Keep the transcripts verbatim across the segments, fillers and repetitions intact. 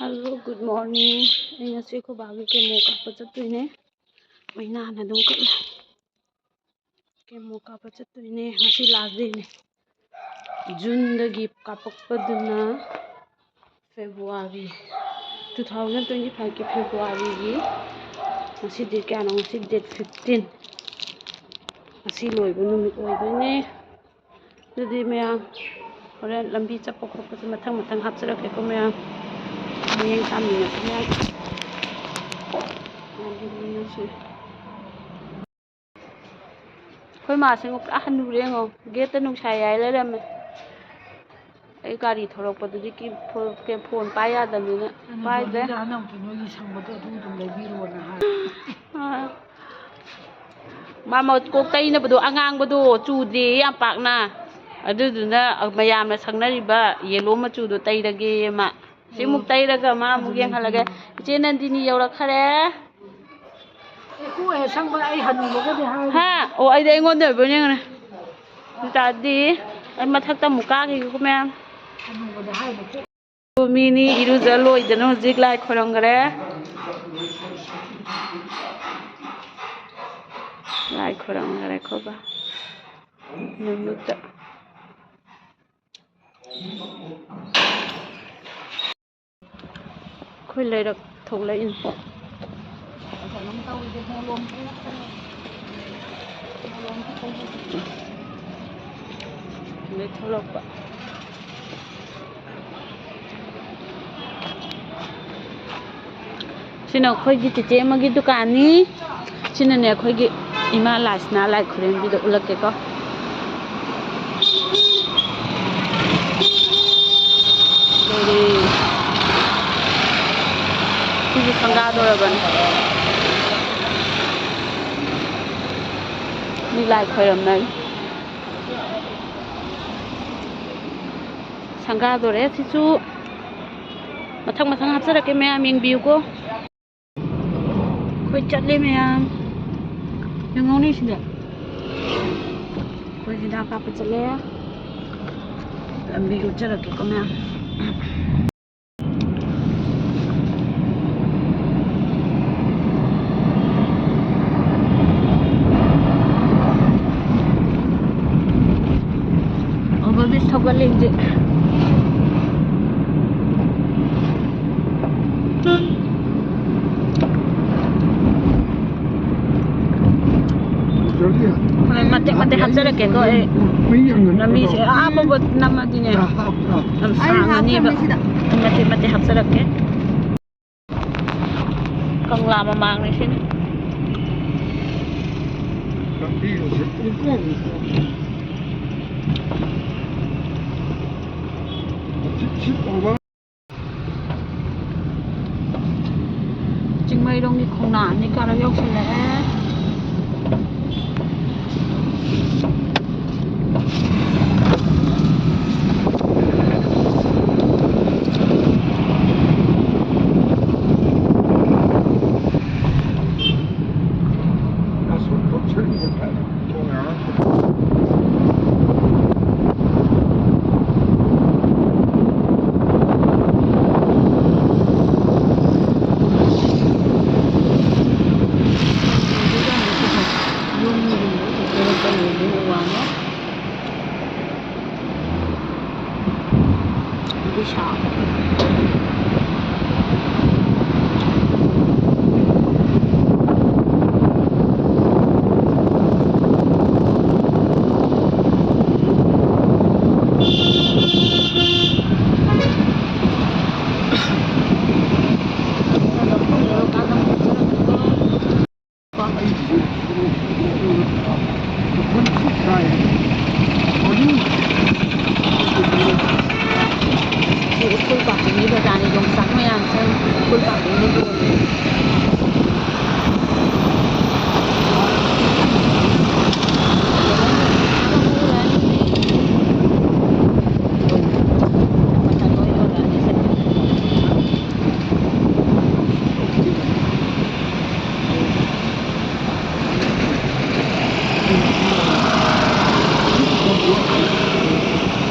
Hello, good morning. ꯑꯩ ꯉꯁꯤ ꯑꯩꯈꯣꯏ ꯕꯥꯒꯤ ꯀꯦꯃꯣ ꯀꯥꯞꯄ ꯆꯠꯇꯣꯏꯅꯦ꯫ ꯃꯩꯅꯥꯅ ꯑꯗꯨꯝ ꯀꯞꯂꯦ꯫ ꯀꯦꯃꯣ ꯀꯥꯞꯄ ꯆꯠꯇꯣꯏꯅꯦ꯫ ꯉꯁꯤ last dayꯅꯦ꯫ Juneꯗꯒꯤ ꯀꯥꯞꯄꯛꯄꯗꯨꯅ February, two thousand twenty fiveꯀꯤ Februaryꯒꯤ, ꯉꯁꯤ date ꯀꯌꯥꯅꯣ? ꯉꯁꯤ date fifteen꯫ ꯉꯁꯤ ꯂꯣꯏꯕ ꯅꯨꯃꯤꯠ ꯑꯣꯏꯗꯣꯏꯅꯦ꯫ ꯑꯗꯨꯗꯤ ꯃꯌꯥꯝ, ꯍꯣꯔꯦꯟ ꯂꯝꯕꯤ ꯆꯠꯄ ꯈꯣꯠꯄꯁꯦ ꯃꯊꯪ ꯃꯊꯪ ꯍꯥꯞꯆꯔꯛꯀꯦꯀꯣ ꯃꯌꯥꯝ꯫ ꯃꯌꯦꯡ ꯇꯥꯃꯤꯟꯅꯁꯤ ꯃꯌꯥꯝ꯫ ꯃꯌꯥꯝ ꯌꯦꯡꯃꯤꯟꯅꯁꯤ꯫ ꯑꯩꯈꯣꯏ ꯃꯥꯁꯤꯡꯕꯨ ꯄꯨꯔꯥ ꯍꯟꯅꯨꯔꯦ ꯌꯦꯡꯉꯣ, gateꯇ ꯅꯨꯡꯁꯥ ꯌꯥꯏ ꯂꯩꯔꯝꯃꯦ꯫ ꯑꯩ ꯒꯥꯔꯤ ꯊꯧꯔꯛꯄꯗꯨꯗꯤ ꯀꯤ-, ꯐꯣ-, ꯀꯦ-, phone ꯄꯥꯏ ꯌꯥꯗꯕꯅꯤꯅ ꯑꯩꯅ ꯄꯥꯏꯗ꯭ꯔꯦ꯫ ꯖꯣꯅꯤꯗ ꯍꯟꯗꯛꯀꯤ ꯅꯣꯏꯒꯤ ꯁꯪꯕꯗꯣ ꯑꯗꯨ ꯑꯗꯨꯝ ꯂꯩꯕꯤꯔꯣꯅ ꯍꯥꯏ꯫ ꯑꯥ꯫ ꯃꯥ ꯃ-, ꯀꯣꯛ ꯇꯩꯅꯕꯗꯣ ꯑꯉꯥꯡꯕꯗꯣ ꯆꯨꯗꯦ ꯌꯥꯝ ꯄꯥꯛꯅ꯫ ꯑꯗꯨꯗꯨꯅ ꯃꯌꯥꯝꯅ ꯁꯪꯅꯔꯤꯕ yellow ꯃꯆꯨꯗꯣ ꯇꯩꯔꯒꯦ ꯃꯥ꯫ ꯁꯤꯃꯨꯛ ꯇꯩꯔꯒ ꯃꯥ ꯑꯃꯨꯛ ꯌꯦꯡꯍꯜꯂꯒꯦ꯫ ꯏꯆꯦ ꯅꯟꯗꯤꯅꯤ ꯌꯧꯔꯛꯈꯔꯦ꯫ ꯑꯦ, ꯀꯣꯛ ꯍꯦꯛ ꯁꯪꯕ ꯑꯩ ꯍꯅꯨꯕꯒꯗꯤ ꯍꯥꯏꯔꯤ꯫ ꯍꯥ? ꯑꯣ, ꯑꯩꯗꯤ ꯑꯩꯉꯣꯟꯗ ꯑꯣꯏꯕꯣꯏ ꯅꯤꯡꯉꯨꯔꯦ꯫ ꯑꯗꯨ ꯇꯥꯔꯗꯤ ꯑꯩ ꯃꯊꯛꯇ ꯑꯃꯨꯛ ꯀꯥꯈꯤꯒꯦꯀꯣ ꯃꯌꯥꯝ꯫ ꯍꯅꯨꯕꯗ ꯍꯥꯏꯕ ꯀꯣꯛ꯫ ꯃꯤꯅꯤ ꯏꯔꯨꯖ ꯂꯣꯏꯗꯅ ꯍꯧꯖꯤꯛ ꯂꯥꯏ ꯈꯣꯏꯔꯝꯈꯔꯦ꯫ ꯂꯥꯏ ꯈꯣꯏꯔꯝꯈꯔꯦ ꯑꯩꯈꯣꯏ ꯕꯥ꯫ ꯅꯨꯃꯤꯠꯇ꯫ ꯑꯩꯈꯣꯏ ꯂꯩꯔꯛ ꯊꯣꯛꯂꯛꯏꯅꯤ꯫ ꯑꯗꯩ ꯊꯣꯛꯂꯛꯄ꯫ ꯁꯤꯅ ꯑꯩꯈꯣꯏꯒꯤ ꯆꯤꯆꯦ ꯑꯃꯒꯤ ꯗꯨꯀꯥꯟꯅꯤ꯫ ꯁꯤꯅꯅꯦ ꯑꯩꯈꯣꯏꯒꯤ ꯏꯃꯥ ꯂꯥꯏꯁꯅꯥ ꯂꯥꯏ ꯈꯨꯔꯦꯝꯕꯤꯗꯣ ꯎꯠꯂꯛꯀꯦꯀꯣ꯫ ꯂꯩꯔꯦ꯫ ꯁꯤꯁꯨ ꯁꯪꯒꯥꯗꯧꯔꯕꯅꯤ꯫ ꯃꯤ ꯂꯥꯏ ꯈꯣꯏꯔꯝꯅꯔꯤ꯫ ꯁꯪꯒꯥꯗꯣꯔꯦ ꯁꯤꯁꯨ꯫ ꯃꯊꯪ ꯃꯊꯪ ꯍꯥꯞꯆꯔꯛꯀꯦ ꯃꯌꯥꯝ ꯌꯦꯡꯕꯤꯌꯨꯀꯣ꯫ ꯑꯩꯈꯣꯏ ꯆꯠꯂꯦ ꯃꯌꯥꯝ꯫ ꯌꯦꯡꯉꯧꯅꯦ ꯁꯤꯗ꯫ ꯑꯩꯈꯣꯏ ꯍꯤꯗꯥꯛ ꯀꯥꯞꯄ ꯆꯠꯂꯦ꯫ ꯂꯝꯕꯤ ꯎꯠꯆꯔꯛꯀꯦꯀꯣ ꯃꯌꯥꯝ꯫ ꯑꯇꯩ ꯍꯥꯞꯆꯔꯛꯀꯦꯀꯣ ꯑꯩ꯫ ꯃꯩ ꯌꯥꯝꯅ ꯂꯝꯕꯤꯁꯦ ꯑꯥ ꯐꯥꯎꯕ ꯅꯝꯃꯗꯤꯅꯦ ꯄꯨꯔꯥ ꯍꯥꯞꯄ꯭ꯔꯥ? ꯌꯥꯝ ꯑꯩ ꯁꯥꯡꯉꯅꯦꯕ꯫ ꯍꯥꯞꯈ꯭ꯔꯕꯅꯦ ꯁꯤꯗ꯫ ꯃꯇꯦꯛ ꯃꯇꯦꯛ ꯍꯥꯞꯆꯔꯛꯀꯦ꯫ ꯀꯪꯂꯥ ꯃꯃꯥꯡꯅꯦ ꯁꯤꯅ꯫ ꯂꯝꯕꯤꯒꯁꯦ ꯄꯨꯡꯀꯣꯡ ꯀꯣꯡꯉꯦ꯫ ꯁꯤ, ꯁꯤ ꯇꯧꯕ꯫ ꯆꯤꯡꯃꯩꯔꯣꯡꯒꯤ ꯈꯣꯡꯅꯥꯡ ꯑꯅꯤ ꯀꯥꯔꯛ ꯌꯧꯁꯜꯂꯛꯑꯦ꯫ ꯁꯤ ꯎꯈ꯭ꯔꯨꯜ ꯄꯥꯛꯄꯤꯒꯤ ꯕꯖꯥꯔꯅꯤ, ꯌꯣꯡꯆꯥꯛ ꯃꯌꯥꯝꯁꯦ ꯎꯈ꯭ꯔꯨꯜ ꯄꯥꯛꯄꯤꯅ ꯌꯣꯜꯂꯤ꯫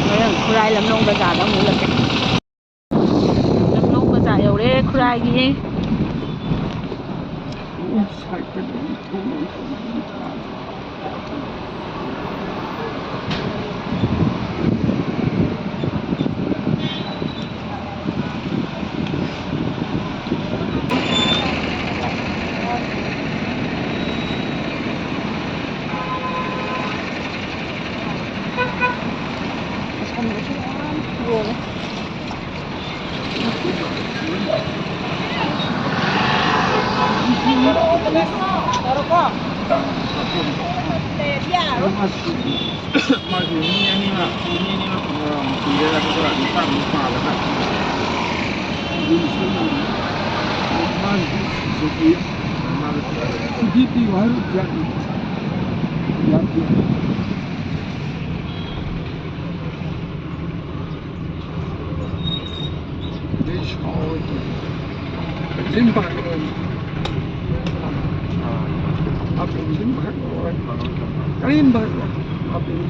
ꯍꯣꯔꯦꯟ ꯈꯨꯔꯥꯏ ꯂꯝꯂꯣꯡ ꯕꯖꯥꯔꯗ ꯑꯃꯨꯛ ꯎꯠꯂꯛꯀꯦ꯫ ꯂꯝꯂꯣꯡ ꯕꯖꯥꯔ ꯌꯧꯔꯦ ꯈꯨꯔꯥꯏꯒꯤ꯫ ꯃꯥꯁꯨ ꯃꯤ ꯑꯅꯤꯃꯛ, ꯃꯤ ꯑꯅꯤꯃꯛ, ꯑ, ꯀꯨꯏꯔꯦ, ꯑꯗꯨꯒ ꯅꯨꯄꯥ ꯑꯃ ꯄꯥꯜꯂꯒ꯫ ꯃꯥꯒꯤꯗꯤ ꯁꯤꯖꯒꯤ, ꯃꯥꯒꯤ ꯁꯤꯗꯤ ꯄꯤꯌꯨ ꯍꯥꯏꯔꯨꯕ ꯖꯥꯠꯅꯤ꯫ ꯌꯥꯗꯦ꯫ This all. Jim Bhagwan. Up in Jim Bhagwan. Karim Bhagwan. Up in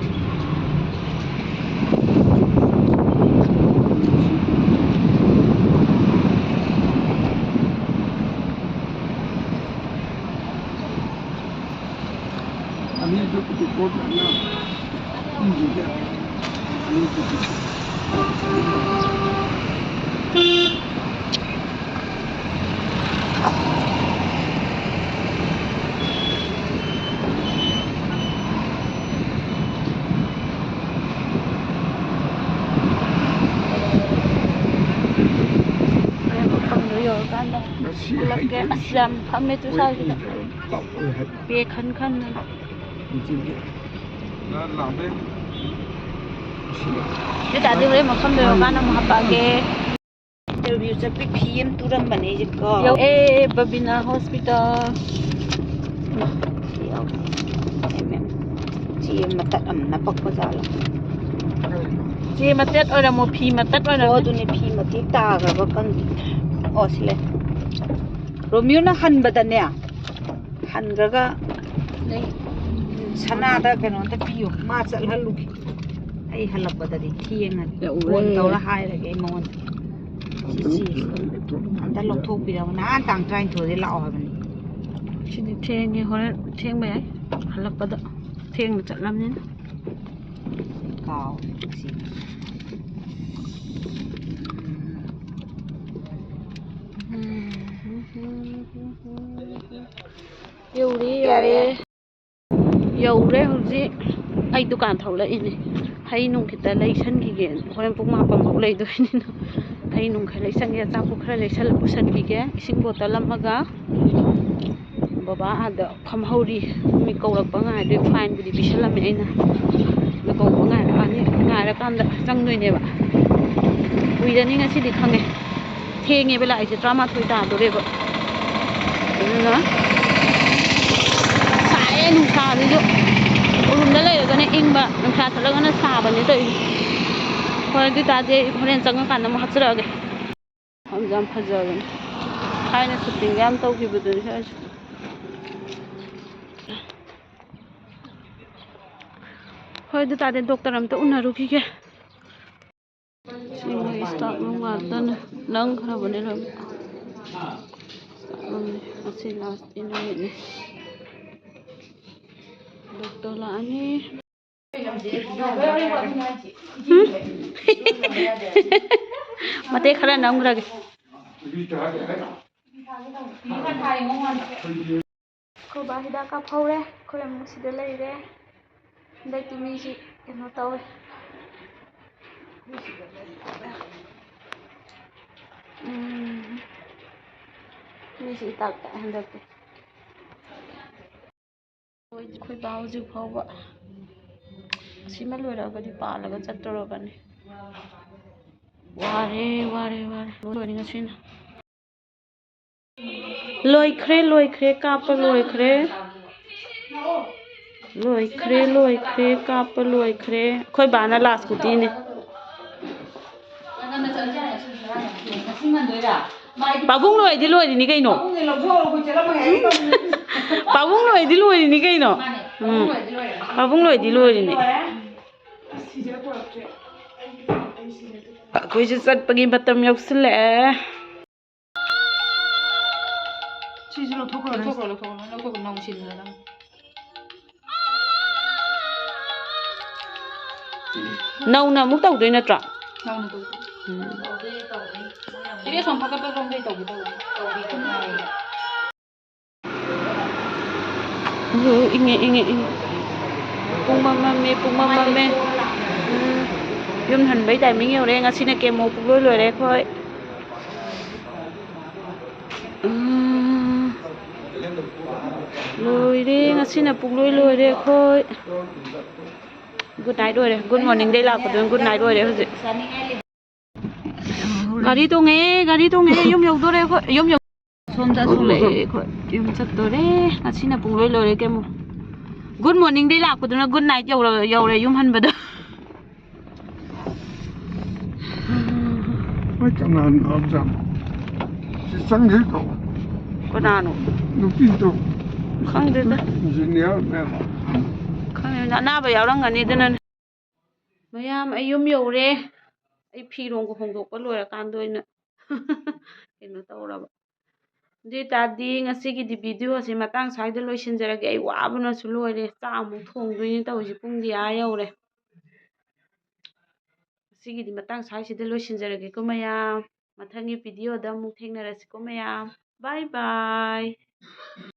ꯃꯐꯝꯗꯣ ꯌꯧꯔꯀꯥꯟꯗ ꯎꯠꯂꯛꯀꯦ꯫ ꯑꯁ, ꯌꯥꯝ ꯐꯝꯃꯦ ꯇꯨ ꯁ꯭ꯋꯥꯏꯁꯤꯗ꯫ ꯄꯦ ꯈꯟ ꯈꯟꯗꯅ꯫ ꯁꯤ ꯇꯥꯗꯤ ꯍꯣꯔꯦꯟ ꯃꯐꯝꯗꯣ ꯌꯧꯔꯀꯥꯟꯗ ꯑꯃꯨꯛ ꯍꯥꯄꯛꯑꯒꯦ꯫ Interview ꯆꯠꯄꯩ ꯐꯤ ꯑꯃ ꯇꯨꯔꯝꯕꯅꯦ ꯑꯩꯁꯦ ꯀꯥꯎ꯫ ꯌꯧꯔꯛꯑꯦ ꯕꯕꯤꯅꯥ hospital꯫ ꯁꯤ ꯌꯥꯎꯔꯦ꯫ M M. ꯆꯦ ꯃꯇꯠ ꯑꯃ ꯅꯞꯄꯛꯄ ꯖꯥꯠꯂꯣ? ꯆꯦ ꯃꯇꯦꯠ ꯑꯣꯏꯔꯝꯃꯣ, ꯐꯤ ꯃꯇꯠ ꯑꯣꯏꯔꯝꯃꯣ꯫ ꯑꯣ, ꯑꯗꯨꯅꯦ, ꯐꯤ ꯃꯇꯦꯛ ꯇꯥꯈ꯭ꯔꯕ ꯈꯪꯗꯦ꯫ ꯑꯣ, ꯁꯤ ꯂꯩ꯫ ꯔꯣꯃꯤꯌꯣꯅ ꯍꯟꯕꯗꯅꯦ, ꯍꯟꯈ꯭ꯔꯒ ꯁꯅꯥꯗ ꯀꯩꯅꯣꯝꯇ ꯄꯤꯌꯨ, ꯃꯥ ꯆꯠꯍꯜꯂꯨꯒꯦ꯫ ꯑꯩ ꯍꯜꯂꯛꯄꯗꯗꯤ ꯊꯦꯡꯉꯅꯤ꯫ ꯌꯧꯔꯦ꯫ Phone ꯇꯧꯔ ꯍꯥꯏꯔꯒꯦ ꯑꯩ ꯃꯉꯣꯟꯗ꯫ ꯁꯤ, ꯁꯤ ꯑꯝꯇ ꯂꯧꯊꯣꯛꯄꯤꯔꯝꯃꯣ꯫ ꯅꯍꯥꯟ ꯇꯥꯡ ꯇꯔꯥꯅꯤꯊꯣꯏꯗ ꯂꯥꯛꯑꯣ ꯍꯥꯏꯕꯅꯤ꯫ ꯁꯤꯗꯤ ꯊꯦꯡꯉꯦ, ꯍꯣꯔꯦꯟ ꯊꯦꯡꯕ ꯌꯥꯏ꯫ ꯍꯜꯂꯛꯄꯗ ꯊꯦꯡꯅ ꯆꯠꯂꯕꯅꯤꯅ꯫ ꯀꯥꯎꯔꯦ ꯁꯤ꯫ ꯌꯧꯔꯦ, ꯌꯧꯔꯦ꯫ ꯌꯧꯔꯦ ꯍꯧꯖꯤꯛ꯫ ꯑꯩ ꯗꯨꯀꯥꯟ ꯊꯣꯛꯂꯛꯏꯅꯦ꯫ ꯍꯩ ꯅꯨꯡ ꯈꯤꯇ ꯂꯩꯁꯟꯈꯤꯒꯦꯅ꯫ ꯍꯣꯔꯦꯟ ꯄꯨꯡ ꯃꯥꯄꯟ ꯐꯥꯎ ꯂꯩꯗꯣꯏꯅꯤꯅ꯫ ꯑꯩ ꯅꯨꯡ ꯈꯔ ꯂꯩ ꯆꯪꯒꯦ, ꯑꯆꯥꯄꯣꯠ ꯈꯔ ꯂꯩꯁꯜꯂ ꯄꯨꯁꯟꯕꯤꯒꯦ, ꯏꯁꯤꯡ ꯕꯣꯇꯜ ꯑꯃꯒ꯫ ꯕꯕꯥ ꯑꯥꯗ ꯐꯝꯍꯧꯔꯤ, ꯃꯤ ꯀꯧꯔꯛꯄ ꯉꯥꯏꯗꯣꯏ, ꯐꯥꯏꯟꯕꯨꯗꯤ ꯄꯤꯁꯜꯂꯝꯃꯦ ꯑꯩꯅ꯫ ꯑꯗꯨ ꯀꯧꯕ ꯉꯥꯏꯔꯀꯥꯟꯗ, ꯉꯥꯏꯔꯀꯥꯟꯗ ꯆꯪꯗꯣꯏꯅꯦꯕ꯫ ꯀꯨꯏꯔꯅꯤ ꯉꯁꯤꯗꯤ ꯈꯪꯉꯦ, ꯊꯦꯡꯉꯦꯕ ꯂꯥꯛꯏꯁꯦ, ꯇꯔꯥꯃꯥꯊꯣꯏ ꯇꯥꯗꯣꯔꯦꯕ꯫ ꯑꯗꯨꯅ ꯁꯥꯏꯌꯦ ꯅꯨꯡꯁꯥꯁꯤꯁꯨ꯫ ꯎꯔꯨꯝꯗ ꯂꯩꯔꯒꯅ ꯏꯪꯕ, ꯅꯨꯡꯁꯥ ꯁꯥꯠꯂꯒꯅ ꯁꯥꯕꯅꯦ ꯇꯧꯔꯤꯁꯦ꯫ ꯍꯣꯏ, ꯑꯗꯨ ꯑꯣꯏꯇꯥꯔꯗꯤ ꯑꯩ ꯍꯣꯔꯦꯟ ꯆꯪꯉꯀꯥꯟꯗ ꯑꯃꯨꯛ ꯍꯥꯞꯆꯔꯛꯑꯒꯦ꯫ ꯌꯥꯝ ꯐꯖꯕꯅꯤ꯫ ꯊꯥꯏꯅ ꯁꯨꯇꯤꯡꯒ ꯌꯥꯝ ꯇꯧꯈꯤꯕꯗꯨꯅꯤ ꯁ꯭ꯋꯥꯏꯁꯦ꯫ ꯍꯣꯏ, ꯑꯗꯨ ꯇꯥꯔꯗꯤ ꯗꯣꯛꯇꯔ ꯑꯝꯇ ꯎꯅꯔꯨꯈꯤꯒꯦ꯫ ꯁꯤ ꯃꯣꯏ staff room ꯉꯥꯛꯇꯅꯦ꯫ ꯅꯪꯈ꯭ꯔꯕꯅꯦ ꯂꯣꯏꯅ꯫ Staff roomꯅꯦ꯫ ꯉꯁꯤ last ꯅꯨꯃꯤꯠꯅꯦ꯫ ꯗꯣꯛꯇꯔ ꯂꯥꯛꯑꯅꯤ꯫ ꯎꯝ? ꯃꯇꯦꯛ ꯈꯔ ꯅꯝꯈ꯭ꯔꯒꯦ꯫ ꯑꯩꯈꯣꯏ ꯕꯥ ꯍꯤꯗꯥꯛ ꯀꯥꯞꯍꯧꯔꯦ꯫ ꯑꯩꯈꯣꯏ ꯑꯃꯨꯛ ꯁꯤꯗ ꯂꯩꯔꯦ꯫ ꯍꯟꯗꯛꯇꯤ ꯃꯤꯁꯤ ꯀꯩꯅꯣ ꯇꯧꯋꯦ꯫ ꯎꯝ꯫ ꯃꯤꯁꯤ ꯏꯇꯥꯛ ꯇꯥꯏ ꯍꯟꯗꯛꯇꯤ꯫ ꯑꯩꯈꯣꯏ ꯕꯥ ꯍꯧꯖꯤꯛ ꯐꯥꯎꯕ ꯑꯁꯤꯃ ꯂꯣꯏꯔꯛꯑꯒꯗꯤ ꯄꯥꯜꯂꯒ ꯆꯠꯇꯣꯔꯕꯅꯤ꯫ ꯋꯥꯔꯦ, ꯋꯥꯔꯦ, ꯋꯥꯔꯦ꯫ ꯂꯣꯏꯔꯦ ꯉꯁꯤꯅ꯫ ꯂꯣꯏꯈ꯭ꯔꯦ, ꯂꯣꯏꯈ꯭ꯔꯦ, ꯀꯥꯞꯄ ꯂꯣꯏꯈ꯭ꯔꯦ꯫ ꯂꯣꯏꯈ꯭ꯔꯦ, ꯂꯣꯏꯈ꯭ꯔꯦ, ꯀꯥꯞꯄ ꯂꯣꯏꯈ꯭ꯔꯦ꯫ ꯑꯩꯈꯣꯏ ꯕꯥꯅ last ꯀꯨꯇꯤꯅꯦ꯫ ꯄꯥꯕꯨꯡ ꯂꯣꯏꯔꯗꯤ ꯂꯣꯏꯔꯤꯅꯤ ꯀꯩꯅꯣ꯫ ꯄꯥꯕꯨꯡ ꯂꯣꯏꯔꯗꯤ ꯂꯣꯏꯔꯤꯅꯤ ꯀꯩꯅꯣ꯫ ꯎꯝ꯫ ꯄꯥꯕꯨꯡ ꯂꯣꯏꯔꯗꯤ ꯂꯣꯏꯔꯤꯅꯤ꯫ ꯑꯩꯈꯣꯏꯁꯨ ꯆꯠꯄꯒꯤ ꯃꯇꯝ ꯌꯧꯁꯤꯜꯂꯛꯑꯦ꯫ ꯁꯤꯁꯨ ꯂꯧꯊꯣꯛꯈ꯭ꯔꯣ, ꯂꯧꯊꯣꯛꯈ꯭ꯔꯣ, ꯂꯧꯊꯣꯛꯈ꯭ꯔꯣ, ꯂꯧꯊꯣꯛꯈ꯭ꯔꯣ, ꯅꯧ ꯁꯤꯜꯂꯣ ꯅꯪ꯫ ꯅꯧꯅ ꯑꯃꯨꯛ ꯇꯧꯗꯣꯏ ꯅꯠꯇ꯭ꯔꯣ? ꯅꯧꯅ ꯇꯧꯗꯣꯏ꯫ ꯎꯝ꯫ ꯏꯕꯦ, ꯁꯣꯝ ꯐꯒꯠꯄ ꯔꯣꯝꯗꯩ ꯇꯧꯒꯦ ꯇꯧꯕꯅꯤ꯫ ꯑꯣ, ꯏꯪꯉꯦ, ꯏꯪꯉꯦ, ꯏꯪꯉꯦ꯫ ꯄꯨꯡ ꯃꯝ ꯃꯝꯃꯦ, ꯄꯨꯡ ꯃꯝ ꯃꯝꯃꯦ꯫ ꯎꯝ꯫ ꯌꯨꯝ ꯍꯟꯕꯩ timing ꯌꯧꯔꯦ꯫ ꯉꯁꯤꯅ chemo ꯄꯨꯡꯂꯣꯏ ꯂꯣꯏꯔꯦ ꯑꯩꯈꯣꯏ꯫ ꯎꯝ, ꯂꯣꯏꯔꯦ, ꯉꯁꯤꯅ ꯄꯨꯡꯂꯣꯏ ꯂꯣꯏꯔꯦ ꯑꯩꯈꯣꯏ꯫ Good night ꯑꯣꯏꯔꯦ꯫ Good morningꯗꯩ ꯂꯥꯛꯄꯗꯨꯅ good night ꯑꯣꯏꯔꯦ ꯍꯧꯖꯤꯛ꯫ ꯒꯥꯔꯤ ꯇꯣꯡꯉꯦ, ꯒꯥꯔꯤ ꯇꯣꯡꯉꯦ, ꯌꯨꯝ ꯌꯧꯗꯣꯔꯦ ꯑꯩꯈꯣꯏ꯫ ꯌꯨꯝ ꯌꯧ-, ꯁꯣꯝꯗ, ꯁꯣꯝꯗ꯫ ꯊꯣꯛꯂꯛꯑꯦ ꯑꯩꯈꯣꯏ꯫ ꯌꯨꯝ ꯆꯠꯇꯣꯔꯦ꯫ ꯉꯁꯤꯅ ꯄꯨꯡꯂꯣꯏ ꯂꯣꯏꯔꯦ chemo꯫ Good morningꯗꯩ ꯂꯥꯛꯄꯗꯨꯅ good night ꯌꯧꯔ-, ꯌꯧꯔꯦ ꯌꯨꯝ ꯍꯟꯕꯗ꯫ ꯃꯣꯏ ꯀꯅꯥꯅ ꯍꯥꯞꯖꯥꯠꯅꯣ? ꯁꯤ ꯆꯪꯈꯤꯗ꯭ꯔꯣ? ꯀꯅꯥꯅꯣ? ꯅꯨꯄꯤꯗꯣ꯫ ꯈꯪꯗꯦꯗ꯫ Engineerꯅꯦꯕ꯫ ꯈꯪꯗꯦ, ꯑꯅꯥꯕ ꯌꯥꯎꯔꯝꯒꯅꯤ ꯑꯗꯨꯅꯅꯦ꯫ ꯃꯌꯥꯝ, ꯑꯩ ꯌꯨꯝ ꯌꯧꯔꯦ꯫ ꯑꯩ ꯐꯤꯔꯣꯟꯒ ꯍꯣꯡꯗꯣꯛꯄ ꯂꯣꯏꯔꯀꯥꯟꯗ ꯑꯣꯏꯅ ꯀꯩꯅꯣ ꯇꯧꯔꯕ꯫ ꯑꯗꯨ ꯑꯣꯏꯇꯥꯔꯗꯤ ꯉꯁꯤꯒꯤꯗꯤ videoꯁꯦ ꯃꯇꯥꯡ ꯁ꯭ꯋꯥꯏꯗ ꯂꯣꯏꯁꯤꯟꯖꯔꯒꯦ꯫ ꯑꯩ ꯋꯥꯕꯅꯁꯨ ꯂꯣꯏꯔꯦ꯫ ꯆꯥꯛ ꯑꯃꯨꯛ ꯊꯣꯡꯗꯣꯏꯅꯤ ꯇꯧꯔꯤꯁꯦ꯫ ꯄꯨꯡꯗꯤ ꯑꯥ ꯌꯧꯔꯦ꯫ ꯉꯁꯤꯒꯤꯗꯤ ꯃꯇꯥꯡ ꯁ꯭ꯋꯥꯏꯁꯤꯗ ꯂꯣꯏꯁꯤꯟꯖꯔꯒꯦꯀꯣ ꯃꯌꯥꯝ꯫ ꯃꯊꯪꯒꯤ videoꯗ ꯑꯃꯨꯛ ꯊꯦꯡꯅꯔꯁꯤꯀꯣ ꯃꯌꯥꯝ꯫ Bye bye꯫